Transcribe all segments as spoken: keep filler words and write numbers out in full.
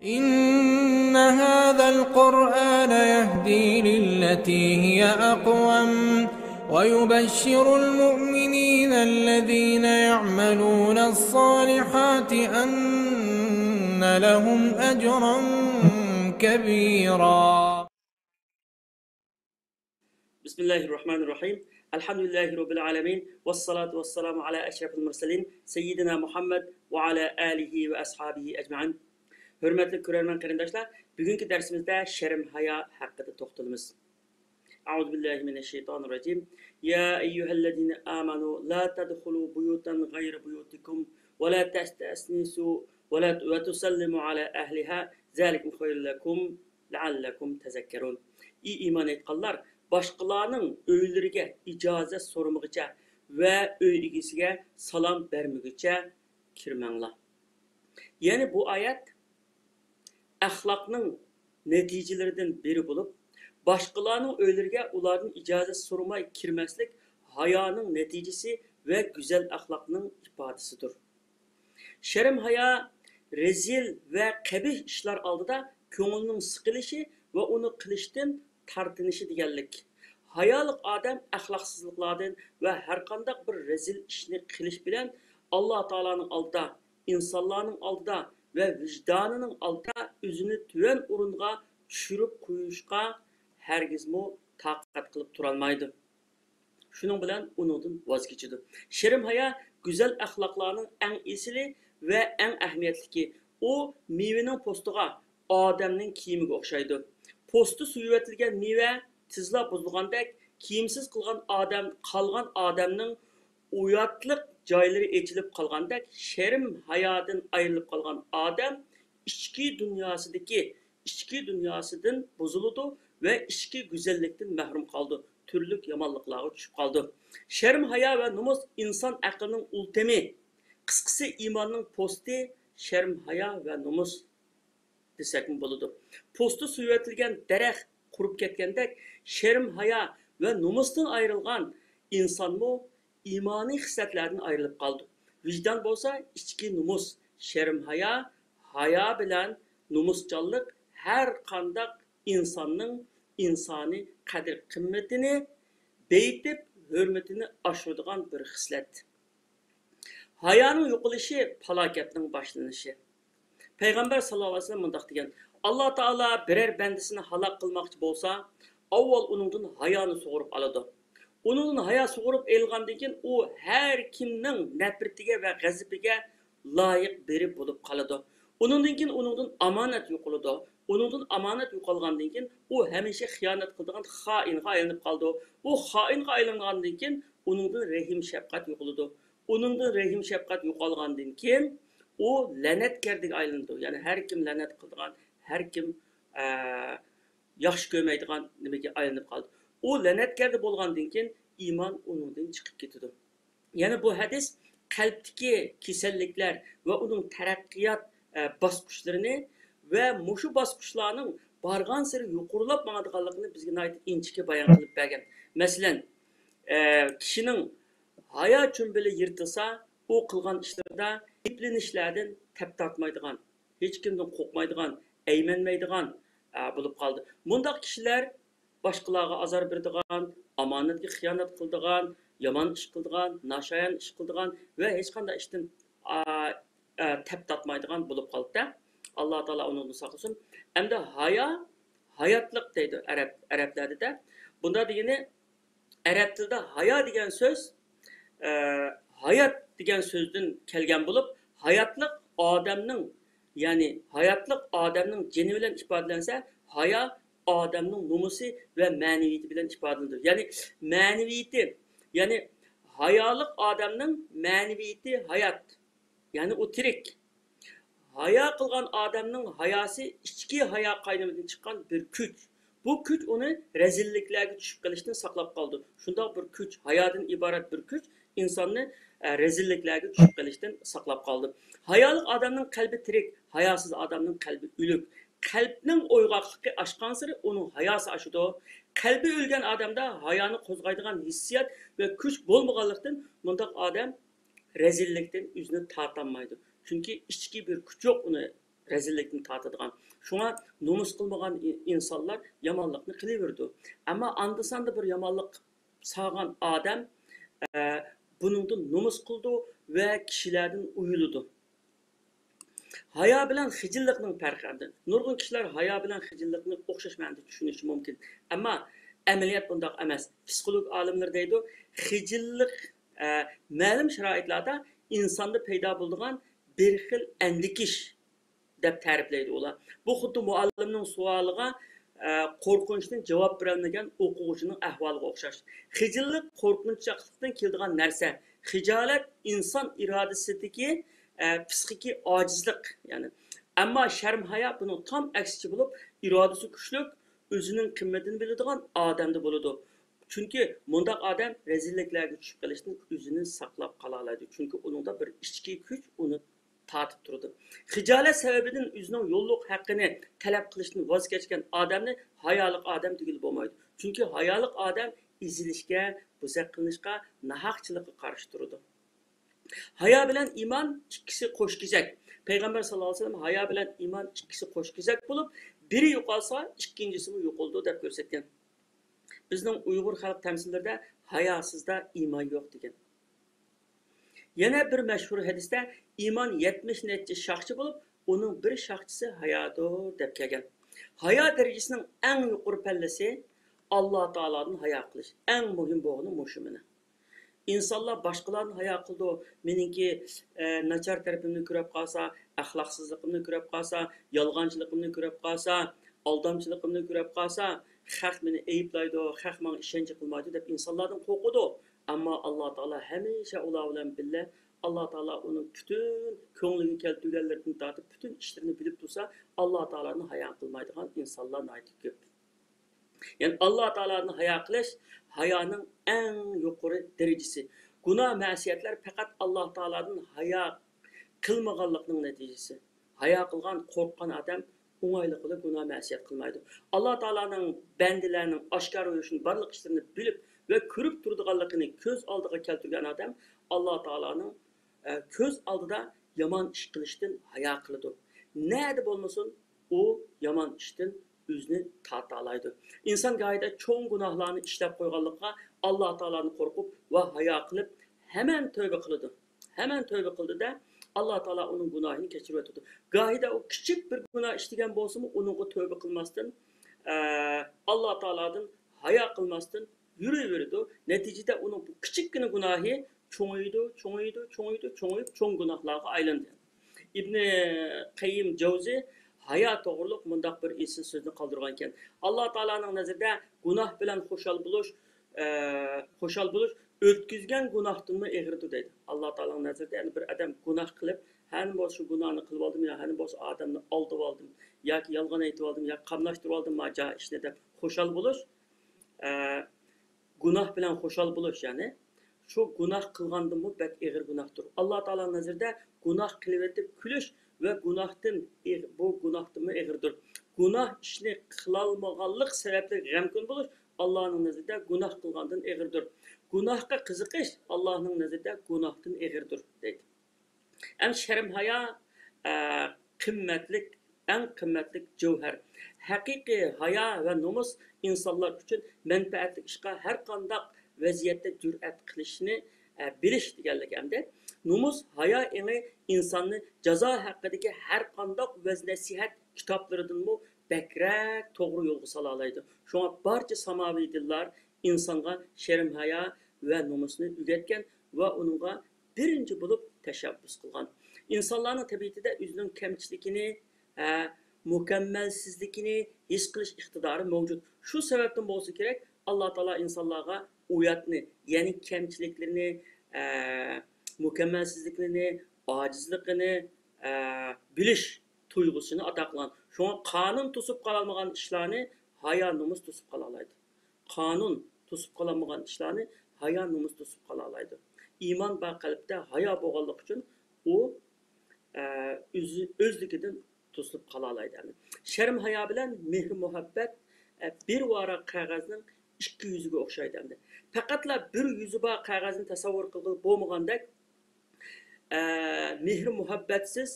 إن هذا القرآن يهدي للتي هي أقوم ويبشر المؤمنين الذين يعملون الصالحات أن لهم أجرا كبيرا. بسم الله الرحمن الرحيم. الحمد لله رب العالمين. والصلاة والسلام على أشرف المرسلين سيدنا محمد وعلى آله وأصحابه أجمعين. ھۆرمەتلىك كۆرەرمەن قېرىنداشلار، بۈگۈنكى دەرسىمىزدە شەرم ھايا ھەققىدە توختىلىمىز. أعوذ بالله من الشيطان الرجيم. يا أيها الذين آمنوا لا تدخلوا بيوتا غير بيوتكم ولا تستأنسوا ولا وتسلموا على أهلها ذلكم خير لكم لعلكم تذكرون. ئى ئىمان ئېيتقانلار، باشقىلارنىڭ ئۆيلىرىگە ئىجازەت سورىمىغۇچە ۋە ئۆي ئىگىسىگە سالام بەرمىگۈچە كىرمەڭلار. يەنى بۇ ئايەت ئەخلاقنىڭ نەتىجىلىرىدىن بىرى بولۇپ، باشقىلارنىڭ ئۆيلىرىگە ئۇلاردىن ئىجازەت سورىماي كىرمەسلىك ھايانىڭ نەتىجىسى ۋە گۈزەل ئەخلاقنىڭ ئىپادىسىدۇر. شەرم-ھايا رەزىل ۋە قەبىھ ئىشلار ئالدىدا كۆڭۈلنىڭ سىقىلىشى ۋە ئۇنى قىلىشتىن تارتىنىشى دېگەنلىك. ھايالىق ئادەم ئەخلاقسىزلىقلاردىن ۋە ھەرقانداق بىر رەزىل ئىشنى قىلىش بىلەن ئاللا تائالانىڭ ئالدىدا، ئىنسانلارنىڭ ئالدىدا ۋە ۋىجدانىنىڭ ئالدىدا ئۆزىنى تۆۋەن ئورۇنغا چۈشۈرۈپ قويۇشقا ھەرگىزمۇ تاقەت قىلىپ تۇرالمايدۇ. شۇنىڭ بىلەن ئۇنىڭدىن ۋاز كېچىدۇ. شەرم-ھايا گۈزەل ئەخلاقلارنىڭ ئەڭ ئېسىلى ۋە ئەڭ ئەھمىيەتلىكى. ئۇ مېۋىنىڭ پوستىغا، ئادەمنىڭ كىيىمىگە ئوخشايدۇ. پوستى سويۇۋېتىلگەن مېۋە تېزلا بۇزۇلغاندەك، كىيىمسىز قىلغان ئادەم، قالغان ئادەمنىڭ ئۇياتلىق جايلىرى ئېچىلىپ قالغاندەك، شەرم-ھايادىن ئايرىلىپ قالغان ئادەم ئىچكى دۇنياسىدىكى ئىچكى دۇنياسىدىن بۇزۇلىدۇ ۋە ئىچكى گۈزەللىكتىن مەھرۇم قالىدۇ، تۈرلۈك يامانلىقلارغا چۈشۈپ قالىدۇ. شەرم-ھايا ۋە نومۇس ئىنسان ئەقلىنىڭ ئۇلتىمى، قىسقىسى، ئىماننىڭ پوستى شەرم-ھايا ۋە نومۇس دېسەكمۇ بولىدۇ. پوستى سويۇۋېتىلگەن دەرەخ قۇرۇپ كەتكەندەك، شەرم-ھايا ۋە نومۇستىن ئايرىلغان ئىنسانمۇ ئىمانىي خىسلەتلەردىن ئايرىلىپ قالىدۇ. ۋىجدان بولسا ئىچكى نومۇس، شەرم-ھايا، ھايا بىلەن نومۇسچانلىق ھەر قانداق ئىنساننىڭ ئىنسانىي قەدىر-قىممىتىنى بېيىتىپ، ھۆرمىتىنى ئاشۇرىدىغان بىر خىسلەت. ھايانىڭ يوقىلىشى پالاكەتنىڭ باشلىنىشى. پەيغەمبەر ساللاللاھۇ ئەلەيھى ۋەسەللەم مۇنداق دېگەن: ئاللا تائالا بىرەر بەندىسىنى ھالاك قىلماقچى بولسا، ئاۋۋال ئۇنىڭدىن ھايانى سۇغۇرۇپ ئالىدۇ. ئۇنىڭدىن ھايا سۇغۇرۇپ ئېلىنغاندىن كېيىن، ئۇ ھەر كىمنىڭ نەپرىتىگە ۋە غەزىپىگە لايىق بىرى بولۇپ قالىدۇ. ئۇنىڭدىن كېيىن ئۇنىڭدىن ئامانەت يوقىلىدۇ. ئۇنىڭدىن ئامانەت يوقالغاندىن كېيىن، ئۇ ھەمىشە خىيانەت قىلىدىغان خائىنغا ئايلىنىپ قالىدۇ. ئۇ خائىنغا ئايلانغاندىن كېيىن، ئۇنىڭدىن رەھىم-شەپقەت يوقىلىدۇ. ئۇنىڭدىن رەھىم-شەپقەت يوقالغاندىن كېيىن، ئۇ لەنەتكەردىگە ئايلىنىدۇ. يەنى ھەر كىم لەنەت قىلىدىغان، ھەر كىم، ئە، ياخشى كۆرمەيدىغان نېمىگە ئايلىنىپ قالىدۇ. ئۇ لەنەتكەردە بولغاندىن كېيىن، ئىمان ئۇنىڭدىن چىقىپ كېتىدۇ. يەنە بۇ ھەدىس قەلبتىكى كېسەللىكلەر ۋە ئۇنىڭ تەرەققىيات، ئە، باسقۇچلىرىنى ۋە مۇشۇ باسقۇچلارنىڭ بارغانسېرى يۇقىرىلاپ ماڭىدىغانلىقىنى بىزگە ناھايىتى ئىنچىكە بايان قىلىپ بەرگەن. مەسىلەن، ئە، كىشىنىڭ ھايا چۈمبىلى يىرتىلسا، ئۇ قىلغان ئىشلىرىدا ئەيىبلىنىشلەردىن تەپ تارتمايدىغان، ھېچكىمدىن قورقمايدىغان، ئەيمەنمەيدىغان، ئە، بولۇپ قالىدۇ. مۇنداق كىشىلەر باشقىلارغا ئازار بېرىدىغان، ئامانەتكە خىيانەت قىلىدىغان، يامان ئىش قىلىدىغان، ناشايان ئىش قىلىدىغان ۋە ھېچقانداق ئىشتىن، ئا، ئە، تەپ تارتمايدىغان بولۇپ قالىدۇ. ئاللا تائالا ئۇنىڭدىن ساقلىسۇن. ئەمدى ھايا، ھاياتلىق دەيدۇ ئەرەب، ئەرەبلەردە. بۇندا دېگىنى، ئەرەب تىلىدا ھايا دېگەن سۆز، ئە، ھايات دېگەن سۆزدىن كەلگەن بولۇپ، ھاياتلىق ئادەمنىڭ، يەنى ھاياتلىق ئادەمنىڭ جېنى بىلەن ئىپادىلەنسە، ھايا ئادەمنىڭ نومۇسى ۋە مەنىۋىيىتى بىلەن ئىپادىلىنىدۇ. يەنى مەنىۋىيىتى، يەنى ھايالىق ئادەمنىڭ مەنىۋىيىتى ھايات. يەنى ئۇ تىرىك. ھايا قىلغان ئادەمنىڭ ھاياسى ئىچكى ھايا قاينىمىدىن چىققان بىر كۈچ. بۇ كۈچ ئۇنى رەزىللىكلەرگە چۈشۈپ قېلىشتىن ساقلاپ قالىدۇ. شۇنداق بىر كۈچ، ھايادىن ئىبارەت بىر كۈچ ئىنساننى، ئە، رەزىللىكلەرگە چۈشۈپ قېلىشتىن ساقلاپ قالىدۇ. ھايالىق ئادەمنىڭ قەلبى تىرىك، ھاياسىز ئادەمنىڭ قەلبى ئۆلۈك. قەلبنىڭ ئويغاقلىقى ئاشقانسېرى ئۇنىڭ ھاياسى ئاشىدۇ. قەلبى ئۆلگەن ئادەمدە ھايانى قوزغايدىغان ھېسسىيات ۋە كۈچ بولمىغانلىقتىن، مۇنداق ئادەم رەزىللىكتىن ئۆزىنى تارتالمايدۇ. چۈنكى ئىچكى بىر كۈچ يوق ئۇنى رەزىللىكنى تارتىدىغان. شۇڭا نومۇس قىلمىغان ئىنسانلار يامانلىقنى قىلىۋېرىدۇ. ئەمما ئاندا-ساندا بىر يامانلىق سالغان ئادەم، ئە، بۇنىڭدىن نومۇس قىلىدۇ ۋە كىشىلەردىن ئۇيىلىدۇ. ھايا بىلەن خىجىللىقنىڭ پەرقى. نۇرغۇن كىشىلەر ھايا بىلەن خىجىللىقنى ئوخشاش مەنىدە چۈشىنىشى مۇمكىن. ئەمما ئەمەلىيەت بۇنداق ئەمەس. پسىخولوگ ئالىملىرى دەيدۇ، خىجىللىق، ئە، مەلۇم شارائىتلاردا ئىنساندا پەيدا بولىدىغان بىر خىل ئەندىكىش دەپ تەرىپلەيدۇ ئۇلار. بۇ خۇددى مۇئەللىمنىڭ سوئالىغا، ئە، قورقۇنچتىن جاۋاب بېرەلمىگەن ئوقۇغۇچىنىڭ ئەھۋالىغا ئوخشاش. خىجىللىق قورقۇنچاقلىقتىن كېلىدىغان نەرسە. خىجالەت ئىنسان ئىرادىسىدىكى، ئە، پسىخىكى ئاجىزلىق، يەنى. ئەمما شەرم-ھايا بۇنىڭ تام ئەكسىچە بولۇپ، ئىرادىسى كۈچلۈك، ئۆزىنىڭ قىممىتىنى بىلىدىغان ئادەمدە بولىدۇ. چۈنكى مۇنداق ئادەم رەزىللىكلەرگە چۈشۈپ قېلىشتىن ئۆزىنى ساقلاپ قالالايدۇ. چۈنكى ئۇنىڭدا بىر ئىچكى كۈچ ئۇنى تارتىپ تۇرىدۇ. خىجالەت سەۋەبىدىن ئۆزىنىڭ يوللۇق ھەققىنى تەلەپ قىلىشتىن ۋاز كەچكەن ئادەمنى ھايالىق ئادەم دېگىلى بولمايدۇ. چۈنكى ھايالىق ئادەم ئېزىلىشكە، بوزەك قىلىنىشقا، ناھەقچىلىكقا قارشى تۇرىدۇ. ھايا بىلەن ئىمان ئىككىسى قوش كېزەك. پەيغەمبەر ساللاللاھۇ ئەلەيھى ۋەسەللەم ھايا بىلەن ئىمان ئىككىسى قوش كېزەك بولۇپ، بىرى يوقالسا، ئىككىنچىسىمۇ يوقىلىدۇ دەپ كۆرسەتكەن. بىزنىڭ ئۇيغۇر خەلق تەمسىللىرىدە «ھاياسىزدا ئىمان يوق» دېگەن. يەنە بىر مەشھۇر ھەدىستە، «ئىمان يەتمىش نەچچە شاخچە بولۇپ، ئۇنىڭ بىر شاخچىسى ھايادۇر» دەپ كەلگەن. ھايا دەرىجىسىنىڭ ئەڭ يۇقىرى پەللىسى ئاللا تائالادىن ھايا قىلىش. ئەڭ مۇھىم بولغىنى مۇشۇ مانا. ئىنسانلار باشقىلاردىن ھايا قىلىدۇ. مېنىڭكى، ئە، ناچار تەرىپىمنى كۆرۈپ قالسا، ئەخلاقسىزلىقىمنى كۆرۈپ قالسا، يالغانچىلىقىمنى كۆرۈپ قالسا، ئالدامچىلىقىمنى كۆرۈپ قالسا، خەق مېنى ئەيىبلەيدۇ، خەق ماڭا ئىشەنچ قىلمايدۇ دەپ ئىنسانلاردىن قورقىدۇ. ئەمما ئاللا تائالا ھەمىشە ئۇلار بىلەن بىللە. ئاللا تائالا ئۇنىڭ پۈتۈن كۆڭلىگە كەلتۈرگەنلىرىدىن تارتىپ پۈتۈن ئىشلىرىنى بىلىپ تۇرسا، ئاللا تائالانى ھايا قىلمايدىغان ئىنسانلار ناھايىتى كۆپ. يەنى ئاللا تائالادىن ھايا قىلىش ھايانىڭ ئەڭ يۇقىرى دەرىجىسى. گۇناھ مەسىيەتلەر پەقەت ئاللا تائالادىن ھايا قىلمىغانلىقنىڭ نەتىجىسى. ھايا قىلغان، قورققان ئادەم ئوڭايلىقى بىلەن گۇناھ مەسىيەت قىلمايدۇ. ئاللا تائالانىڭ بەندىلەرنىڭ ئاشكارا ھۆشنى، بارلىق ئىشلىرىنى بىلىپ ۋە كۆرۈپ تۇرىدىغانلىقىنى كۆز ئالدىغا كەلتۈرگەن ئادەم ئاللا تائالانىڭ ئە، كۆز ئالدىدا يامان ئىش قىلىشتىن ھايا قىلىدۇ. نەدە بولمىسۇن، ئۇ يامان ئىشتىن ئۆزىنى تارتالايدۇ. ئىنسان گاھىدا چوڭ گۇناھلارنى ئىشلەپ قويغانلىقىغا ئاللا تائالانى قورقۇپ ۋە ھايا قىلىپ، ھەمەن تۆۋبە قىلىدۇ. ھەمەن تۆۋبە قىلدى-دە، ئاللا تائالا ئۇنىڭ گۇناھىنى كەچۈرۈۋېتىدۇ. گاھىدا ئۇ كىچىك بىر گۇناھ ئىشلىگەن بولسىمۇ، ئۇنىڭغا تۆۋبە قىلماستىن، ئە، ئاللا تائالادىن ھايا قىلماستىن يۈرۈۋېرىدۇ. نەتىجىدە ئۇنىڭ بۇ كىچىككىنە گۇناھى چوڭىيىدۇ، چوڭىيىدۇ، چوڭىيىدۇ، چوڭىيىپ، چوڭ گۇناھلارغا ئايلىنىدۇ. ئىبنى قەييىم جەۋزى ھايا توغرۇلۇق مۇنداق بىر ئېسىل سۆزنى قالدۇرغانىكەن: «ئاللا تائالانىڭ نەزىرىدە گۇناھ بىلەن خۇشال بولۇش، ئە، خۇشال بولۇش ئۆتكۈزگەن گۇناھتىنمۇ ئېغىردۇر» دەيدۇ. ئاللا تائالانىڭ نەزىرىدە، يەنى بىر ئادەم گۇناھ قىلىپ، ھەنە بولسا شۇ گۇناھنى قىلىۋالدىم يا ھەنە بولسا ئادەمنى ئالدىۋالدىم ياكى يالغان ئېيتىۋالدىم ياكى قاملاشتۇرۇۋالدىم ما جا ئىشنى دەپ خۇشال بولۇش، ئە، گۇناھ بىلەن خۇشال بولۇش، يەنى شۇ گۇناھ قىلغاندىنمۇ بەك ئېغىر گۇناھتۇر. ئاللا تائالا نەزىرىدە گۇناھ قىلىۋېتىپ كۈلۈش ۋە گۇناھتىن ئېغ-، بۇ گۇناھتىنمۇ ئېغىردۇر. گۇناھ ئىشنى قىلالمىغانلىق سەۋەبلىك غەمكىن بولۇش ئاللانىڭ نەزىرىدە گۇناھ قىلغاندىن ئېغىردۇر. گۇناھقا قىزىقىش ئاللانىڭ نەزىرىدە گۇناھتىن ئېغىردۇر، دەيدۇ. ئەم شەرم-ھايا، ئە، قىممەتلىك، ئەڭ قىممەتلىك جەۋھەر. ھەقىقىي ھايا ۋە نومۇس ئىنسانلار ئۈچۈن مەنپەئەتلىك ئىشقا ھەر قانداق ۋەزىيەتتە جۈرئەت قىلىشنى، ئە، بىلىش دېگەنلىك ئەمدى. نومۇس، ھايا ئېڭى ئىنساننى جازا ھەققىدىكى ھەر قانداق ۋەز-نەسىھەت كىتابلىرىدىنمۇ بەكرەك توغرا يولغا سالالايدۇ. شۇڭا بارچە ساماۋى دىنلار ئىنسانغا شەرم-ھايا ۋە نومۇسنى ئۆگەتكەن ۋە ئۇنىڭغا بىرىنچى بولۇپ تەشەببۇس قىلغان. ئىنسانلارنىڭ تەبىئىتىدە ئۆزىنىڭ كەمچىلىكىنى، ھە، مۇكەممەلسىزلىكىنى ھېس قىلىش ئىقتىدارى مەۋجۇت. شۇ سەۋەبتىن بولسا كېرەك، ئاللا تائالا ئىنسانلارغا ئۇياتنى، يەنى كەمچىلىكلىرىنى، ھە، مۇكەممەلسىزلىكلىرىنى، ئاجىزلىقىنى، ھە، بىلىش تۇيغۇسىنى ئاتا قىلغان. شۇڭا قانۇن توسۇپ قالالمىغان ئىشلارنى ھايا، نومۇس توسۇپ قالالايدۇ. قانۇن توسۇپ قالالمىغان ئىشلارنى ھايا، نومۇس توسۇپ قالالايدۇ. ئىمان بار قەلبتە ھايا بولغانلىقى ئۈچۈن ئۇ، ئە، ئۆزى، ئۆزلۈكىدىن توسۇلۇپ قالالايدۇ. شەرم-ھايا بىلەن مېھىر-مۇھەببەت، ئە، بىر ۋاراق قەغەزنىڭ ئىككى يۈزىگە ئوخشايدۇ ئەمدى. پەقەتلا بىر يۈزى بار قەغەزنى تەسەۋۋۇر قىلغىلى بولمىغاندەك، ئە، مېھىر-مۇھەببەتسىز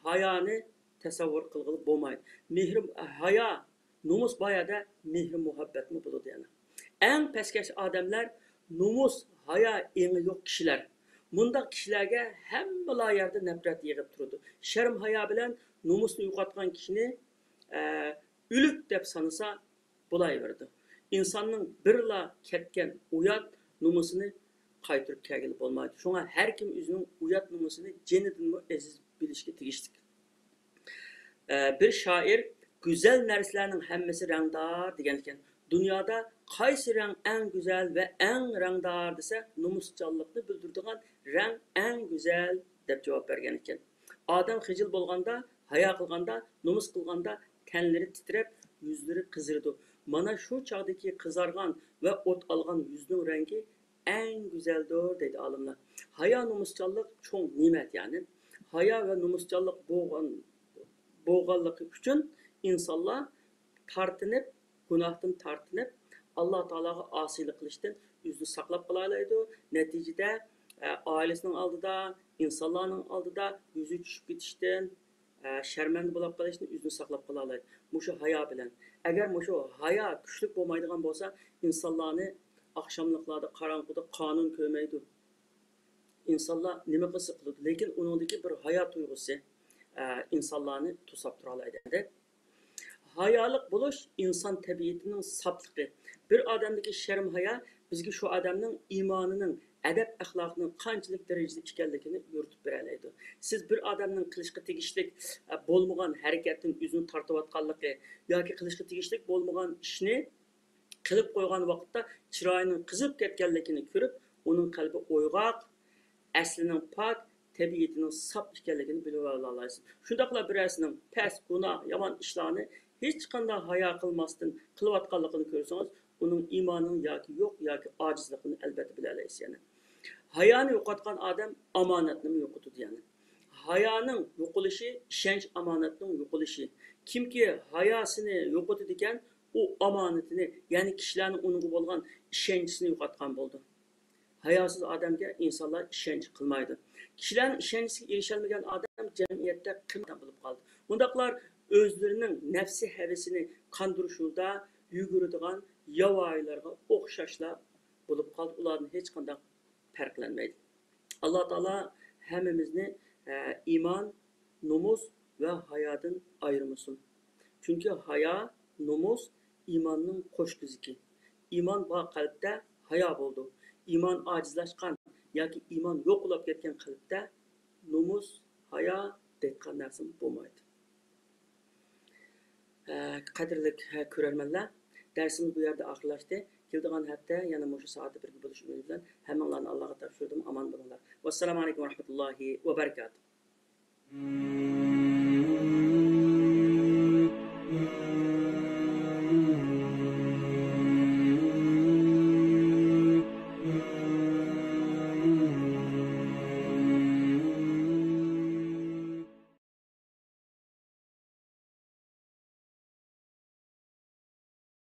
ھايانى تەسەۋۋۇر قىلغىلى بولمايدۇ. مېھرى، ھايا، نومۇس بار يەردە مېھرى مۇھەببەتمۇ بولىدۇ يەنە. ئەڭ پەسكەش ئادەملەر نومۇس، ھايا ئېڭى يوق كىشىلەر. مۇنداق كىشىلەرگە ھەممىلا يەردە نەپرەت يېغىپ تۇرىدۇ. شەرم-ھايا بىلەن نومۇسنى يوقاتقان كىشىنى، ئە، ئۆلۈك دەپ سانىسا بولاۋېرىدۇ. ئىنساننىڭ بىرلا كەتكەن ئۇيات نومۇسىنى قايتۇرۇپ كەلگىلى بولمايدۇ. شۇڭا ھەر كىم ئۆزىنىڭ ئۇيات نومۇسىنى جېنىدىنمۇ ئەزىز بىلىشكە تېگىشلىك. ئە، بىر شائىر «گۈزەل نەرسىلەرنىڭ ھەممىسى رەڭدار» دېگەن ئىكەن. دۇنيادا قايسى رەڭ ئەڭ گۈزەل ۋە ئەڭ رەڭدار دېسە، نومۇسچانلىقنى بىلدۈرىدىغان رەڭ ئەڭ گۈزەل، دەپ جاۋاب بەرگەن ئىكەن. ئادەم خىجىل بولغاندا، ھايا قىلغاندا، نومۇس قىلغاندا تەنلىرى تىترەپ، يۈزلىرى قىزىرىدۇ. مانا شۇ چاغدىكى قىزارغان ۋە ئوت ئالغان يۈزنىڭ رەڭگى ئەڭ گۈزەلدۇر، دەيدۇ ئالىملار. ھايا، نومۇسچانلىق چوڭ نېمەت، يەنى ھايا ۋە نومۇسچانلىق بولغان، بولغانلىقى ئۈچۈن ئىنسانلار تارتىنىپ، گۇناھتىن تارتىنىپ، ئاللا تائالاغا ئاسىيلىق قىلىشتىن ئۆزىنى ساقلاپ قالالايدۇ. نەتىجىدە، ئە، ئائىلىسىنىڭ ئالدىدا، ئىنسانلارنىڭ ئالدىدا يۈزى چۈشۈپ كېتىشتىن، ئە، شەرمەندە بولۇپ قېلىشتىن ئۆزىنى ساقلاپ قالالايدۇ. مۇشۇ ھايا بىلەن. ئەگەر مۇشۇ ھايا كۈچلۈك بولمايدىغان بولسا، ئىنسانلارنى ئاخشاملىقلاردا قاراڭغۇدا قانۇن كۆرمەيدۇ. ئىنسانلار نېمە قىلسا قىلىدۇ، لېكىن ئۇنىڭدىكى بىر ھايا تۇيغۇسى، ئە، ئىنسانلارنى توساپ تۇرالايدۇ. ھايالىق بولۇش ئىنسان تەبىئىتىنىڭ ساپلىقى. بىر ئادەمدىكى شەرم-ھايا بىزگە شۇ ئادەمنىڭ ئىمانىنىڭ، ئەدەپ-ئەخلاقىنىڭ قانچىلىك دەرىجىدە ئىكەنلىكىنى يورۇتۇپ بېرەلەيدۇ. سىز بىر ئادەمنىڭ قىلىشقا تېگىشلىك، ئە، بولمىغان ھەرىكەتتىن ئۆزىنى تارتىۋاتقانلىقى ياكى قىلىشقا تېگىشلىك بولمىغان ئىشنى قىلىپ قويغان ۋاقىتتا چىرايىنىڭ قىزىپ كەتكەنلىكىنى كۆرۈپ، ئۇنىڭ قەلبى ئويغاق، ئەسلىنىڭ پاك، تەبىئىتىنىڭ ساپ ئىكەنلىكىنى بىلىۋالالايسىز. شۇنداقلا بىرەرسىنىڭ پەس، گۇناھ، يامان ئىشلارنى ھېچقانداق ھايا قىلماستىن قىلىۋاتقانلىقىنى كۆرسىڭىز، ئۇنىڭ ئىمانىنىڭ ياكى يوق ياكى ئاجىزلىقىنى ئەلۋەتتە بىلەلەيسىز. يەنى ھايانى يوقاتقان ئادەم ئامانەتنىمۇ يوقىتىدۇ، يەنى. ھايانىڭ يوقىلىشى ئىشەنچ ئامانەتنىڭ يوقىلىشى. كىمكى ھاياسىنى يوقىتىدىكەن، ئۇ ئامانىتىنى، يەنى كىشىلەرنىڭ ئۇنىڭغا بولغان ئىشەنچىسىنى يوقاتقان بولىدۇ. ھاياسىز ئادەمگە ئىنسانلار ئىشەنچ قىلمايدۇ. كىشىلەرنىڭ ئىشەنچىسىگە ئېرىشەلمىگەن ئادەم جەمئىيەتتە قىممەت بولۇپ قالدى. بۇنداقلار ئۆزلىرىنىڭ نەپسى ھەۋىسىنى قاندۇرۇش يولىدا يۈگۈرىدىغان ياۋايىلارغا ئوخشاشلا بولۇپ قالدى. ئۇلاردىن ھېچقانداق پەرقلەنمەيدۇ. ئاللا تائالا ھەممىمىزنى، ئە، ئىمان، نومۇس ۋە ھايادىن ئايرىمىسۇن. چۈنكى ھايا، نومۇس ئىماننىڭ قوش كۆزىكى. ئىمان بار قەلبتە ھايا بولىدۇ. ئىمان ئاجىزلاشقان ياكى ئىمان يوق بولۇپ كەتكەن قەلبتە نومۇس، ھايا دەيدىغان نەرسە بولمايدۇ. ئە، قەدىرلىك، ئە، كۆرەرمەنلەر، دەرسىمىز بۇ يەردە ئاخىرلاشتى. كېلىدىغان ھەپتە يەنە مۇشۇ سائەتتە بىرگە بولۇش ئۈمىدى بىلەن ھەممىڭلارنى ئاللاغا تاپشۇردۇم. ئامان بولۇڭلار. ۋەسسالامۇ ئەلەيكۇم ۋەرەھمەتۇللاھى ۋەبەرىكاتۇھ.